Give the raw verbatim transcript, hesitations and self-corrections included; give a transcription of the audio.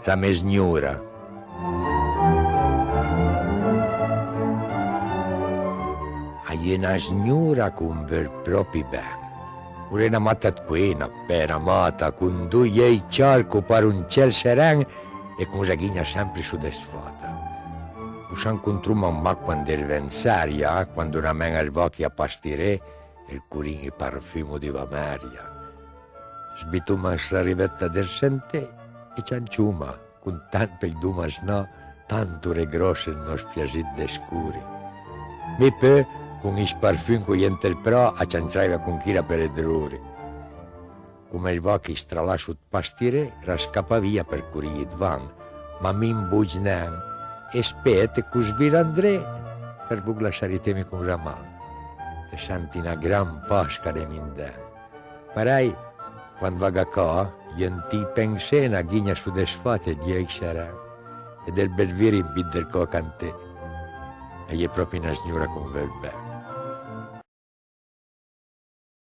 da me sgnora. A-i é na sgnora ch'o veul pròpi ben. O l'é na mata 'd qué, na bela mata, con doi euj ciar ch'o paro un cel seren e ch'o s'aghigna sempri sodisfata. O s'ancontroma mach quand i ven sèria, quand o ramen-a ij vàch a pastiré e ij corin i parfumo di vamèria. Sbitoma an sla rivetta dël senté e ciancioma, content pèi doma snà, tant o l'é gròss ël nòst piazì dë scori. Mi peui, con ij parfum ch'o-i é ant ël pra, a cianciarìa con chila për ëd drori. Coma ij vàch i stralasso ëd pastiré, ra scapa via për corije dvan, ma mi 'mbogn nen e spete ch'o svira 'ndré për vogla sariteme con la man e senti na gran pach ch'a l'é mi andan. Parèj, quand vaga a ca, i é ant ij pensé, n'aghigna sodisfat e ij euj seren, e dël bel viro ij 'mbit dël cò a canté. A-i é pròpi na sgnora ch'o veul ben.